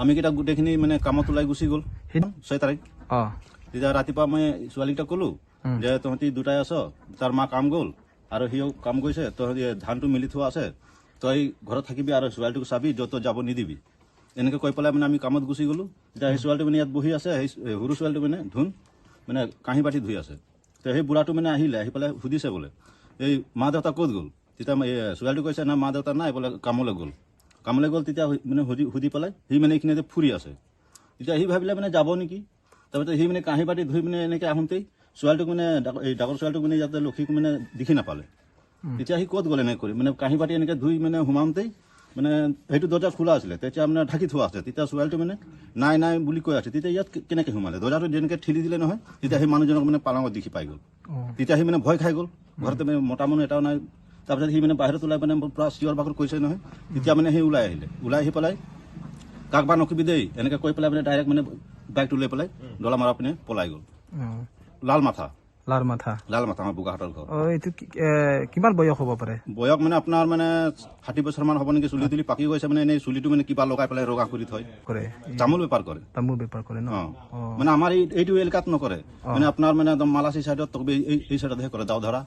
আমিকেইটা গোটেইখিনি মানে কামত ওলাই গুচি গ'ল। 6 তাৰিখ। তেতিয়া ৰাতিপুৱা মই ছোৱালীকেইটা ক'লো যে তহঁতি দুটাই আছ, তাৰ মা কাম গ'ল আৰু সিও কাম গৈছে, তহঁতি ধানটো মেলি থোৱা আছে, তই ঘৰত থাকিবি আৰু ছোৱালীটোক চাবি, য'ত ত'ত যাব নিদিবি। এনেকৈ কৈ পেলাই মানে আমি কামত গুচি গ'লো। তেতিয়া সেই ছোৱালীটো মানে ইয়াত বহি আছে, সেই সৰু ছোৱালীটো মানে ধুন মানে কাঁহী বাতি ধুই আছে। তো সেই বুঢ়াটো মানে আহিলে, আহি পেলাই সুধিছে বোলে, এই মা দেউতা ক'ত গ'ল? তেতিয়া এই ছোৱালীটো কৈছে, না, মা দেউতা নাই বোলে, কামলৈ গ'ল, কামলৈ গ'ল। তেতিয়া মানে সুধি সুধি পেলাই সি মানে এইখিনিতে ফুৰি আছে। তেতিয়া সি ভাবিলে মানে যাব নেকি। তাৰপিছত সি মানে কাঁহী বাতি ধুই মানে এনেকৈ আহোঁতেই ছোৱালীটোক মানে এই ডাঙৰ ছোৱালীটোক মানে ইয়াতে লক্ষীক মানে দেখি নাপালে। তেতিয়া সি ক'ত গ'ল এনেকৈ কৰি মানে কাঁহী বাতি এনেকৈ ধুই মানে সোমাওঁতেই মানে সেইটো দৰ্জা খোলা আছিলে, তেতিয়া মানে ঢাকি থোৱা আছে। তেতিয়া ছোৱালীটো মানে নাই নাই বুলি কৈ আছে। তেতিয়া ইয়াত কেনেকৈ সোমালে? দৰ্জাটো যেনেকৈ ঠেলি দিলে নহয়, তেতিয়া সেই মানুহজনক মানে পালঙত দেখি পাই গ'ল। তেতিয়া সি মানে ভয় খাই গ'ল। ঘৰতে মানে মতা মানুহ এটাও নাই। তাৰপিছত সি মানে বাহিৰত ওলাই মানে পূৰা চিঞৰ বাখৰ কৰিছে নহয়, তেতিয়া মানে সি ওলাই আহিলে। ওলাই আহি পেলাই কাক বা নকবি দেই এনেকৈ কৈ পেলাই মানে ডাইৰেক্ট মানে বাইকটো লৈ পেলাই ডলা মাৰা পিনে পলাই গ'ল। লাল মাথা। লাল মাথা। লাল মাথা, আমাৰ বোকাহাটৰ ঘৰ। এইটো কিমান বয়স হ'ব পাৰে? বয়স মানে আপোনাৰ মানে 60 বছৰমান হ'ব নেকি। চুলি তুলি পাকি গৈছে, মানে এনেই চুলিটো মানে কিবা লগাই পেলাই ৰঙা কৰি থয়। কৰে। তামোল বেপাৰ কৰে। তামোল বেপাৰ কৰে ন? অ। মানে আমাৰ এইটো এলেকাত নকৰে, মানে আপোনাৰ মানে একদম মালাচি চাইডত, এই চাইডতহে কৰে, দাওধৰা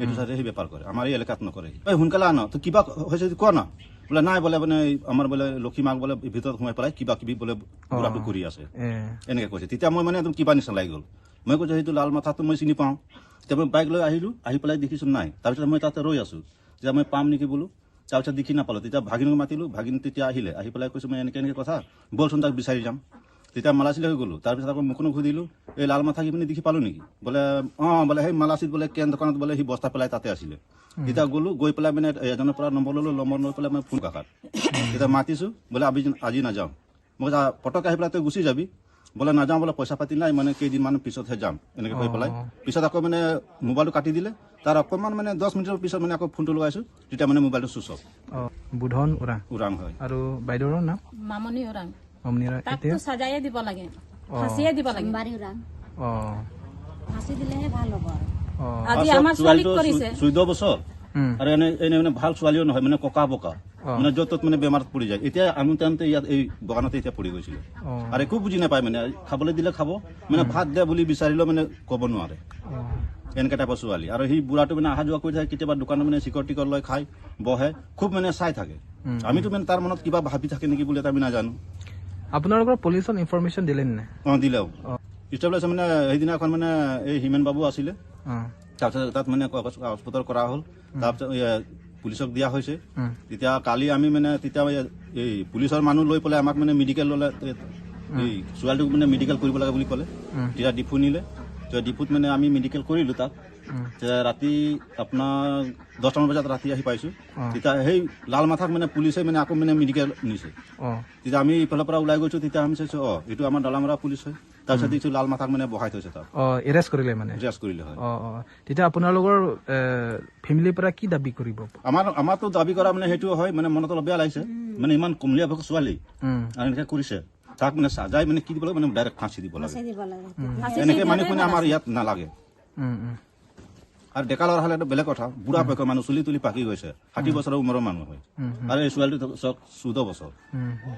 এইটো চাইডে সি বেপাৰ কৰে। আমাৰ এই এলেকাত নকৰে। এই সোনকালে আন, তো কিবা হৈছে যদি কোৱা না। বোলে নাই বোলে, মানে আমাৰ বোলে লক্ষী মাক বোলে ভিতৰত সোমাই পেলাই কিবা কিবি বোলে বুঢ়াটো কৰি আছে। এনেকে কৈছে। তেতিয়া মই মানে একদম কিবা নিচিনা লাগি গ'ল। মই কৈছোঁ, সেইটো লাল মাথাটো মই চিনি পাওঁ। তেতিয়া মই বাইক লৈ আহিলোঁ, আহি পেলাই দেখিছোঁ নাই। তাৰপিছত মই তাতে ৰৈ আছোঁ, তেতিয়া মই পাম নেকি বোলো। তাৰপিছত দেখি নাপালোঁ। তেতিয়া ভাগিনক মাতিলোঁ, ভাগিন তেতিয়া আহিলে। আহি পেলাই কৈছোঁ মই, এনেকৈ এনেকৈ কথা, ব'লচোন তাক বিচাৰি যাম। তেতিয়া মালাচীলৈ গ'লোঁ। তাৰপিছত আকৌ মোকনো সুধিলোঁ, এই লাল মাথা কি মানে দেখি পালোঁ নেকি বোলে। অঁ বোলে, সেই মালাচীত বোলে কেন দোকানত বোলে সি বস্তা পেলাই তাতে আছিলে। তেতিয়া গ'লোঁ, গৈ পেলাই মানে এজনৰ পৰা নম্বৰ ল'লোঁ। নম্বৰ লৈ পেলাই মই ফোন কাকাত তেতিয়া মাতিছোঁ। বোলে আজি নাযাওঁ। মই কৈছোঁ, পটককৈ আহি পেলাই তই গুচি যাবি। বোলে নাযাওঁ বোলে, পইচা পাতি নাই, মানে কেইদিনমান পিছতহে যাম, এনেকৈ কৈ পেলাই পিছত আকৌ মানে মোবাইলটো কাটি দিলে। তাৰ অকণমান মানে 10 মিনিটৰ পিছত মানে আকৌ ফোনটো লগাইছোঁ, তেতিয়া মানে মোবাইলটো চুইচ অফ। বুধন ওৰাং। ওৰাং হয়। আৰু বাইদেউৰ নাম? মামনি ওৰাং। মামনি ওৰাং। তাকতো এতিয়া সাজায়ে দিব লাগে, ফাঁচিয়ে দিব লাগে। ফাঁচি দিলেহে ভাল হ'ব আৰু। আজি আমাৰ ছোৱালীক কৰিছে। 14 বছৰ। আৰু এনে এনে মানে ভাল ছোৱালীও নহয়, মানে ককা বকা, মানে য'ত ত'ত মানে বেমাৰত পৰি যায়। এতিয়া আনোতে আনোতে ইয়াত এই বাগানতে এতিয়া পৰি গৈছিলে। আৰু একো বুজি নাপায়, মানে খাবলৈ দিলে খাব, মানে ভাত দে বুলি বিচাৰিলেও মানে ক'ব নোৱাৰে। এনেকুৱা টাইপৰ ছোৱালী। আৰু সি বুঢ়াটো মানে অহা যোৱা কৰি থাকে, কেতিয়াবা দোকানত মানে চিকৰ টিকৰ লৈ খাই বহে, খুব মানে চাই থাকে। আমিতো মানে তাৰ মনত কিবা ভাবি থাকে নেকি বুলি এটা আমি নাজানো। আপোনালোকৰ পুলিচত ইনফৰমেশ্যন দিলে নে নাই? অঁ, দিলেও ষ্টেবলাইজ মানে সেইদিনাখন মানে এই হিমেন বাবু আছিলে। তাৰপিছত তাত মানে কাগজ পত্ৰ কৰা হ'ল। তাৰপিছত এই পুলিচক দিয়া হৈছে। তেতিয়া কালি আমি মানে তেতিয়া এই পুলিচৰ মানুহ লৈ পেলাই আমাক মানে মেডিকেল ল'লে। এই ছোৱালীটোক মানে মেডিকেল কৰিব লাগে বুলি ক'লে। তেতিয়া ডিফু নিলে। তেতিয়া ডিফুত মানে আমি মেডিকেল কৰিলোঁ তাত। তেতিয়া ৰাতি আপোনাৰ 10টামান বজাত ৰাতি আহি পাইছোঁ। তেতিয়া সেই লাল মাথাক মানে পুলিচে মানে আকৌ মানে মেডিকেল নিছে। তেতিয়া আমি ইফালৰ পৰা ওলাই গৈছোঁ। তেতিয়া আমি চাইছোঁ, অঁ, এইটো আমাৰ ডালামৰা পুলিচ হয়। তাৰপিছত দেখিছোঁ লাল মাথাক মানে বহাই থৈছে তাত। অঁ, এৰেষ্ট কৰিলে মানে? এৰেষ্ট কৰিলে, হয়। অঁ অঁ তেতিয়া আপোনালোকৰ ফেমিলিৰ পৰা কি দাবী কৰিব? আমাৰতো দাবী কৰা মানে সেইটো হয়, মানে মনত অলপ বেয়া লাগিছে, মানে ইমান কুমলীয়া ভাষা ছোৱালী আৰু এনেকে কৰিছে। তাক মানে চাজাই মানে কি দিব লাগে, মানে ডাইৰেক্ট ফাঁচি দিব লাগে। ফাঁচি দিব লাগে। এনেকে মানে কোনে আমাৰ ইয়াত নালাগে। উম, উম। আৰু ডেকা ল'ৰা হ'লে বেলেগ কথা, বুঢ়া বয়সৰ মানুহ, চুলি তুলি পাকি গৈছে, 60 বছৰৰ উমৰৰ মানুহ হয়। আৰু এই ছোৱালীটো চাওক, 14 বছৰ। উম, উম।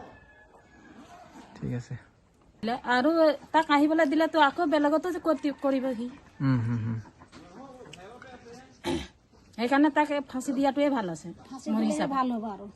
ঠিক আছে। আৰু তাক আহিবলৈ দিলেতো আকৌ বেলেগতো যে কৰিব সি। উম, হুম, হুম। সেইকাৰণে তাক ফাঁচি দিয়াটোৱে ভাল আছে ফাঁচি মোৰ দিলেহে হিচাপত। ভাল হ'ব আৰু।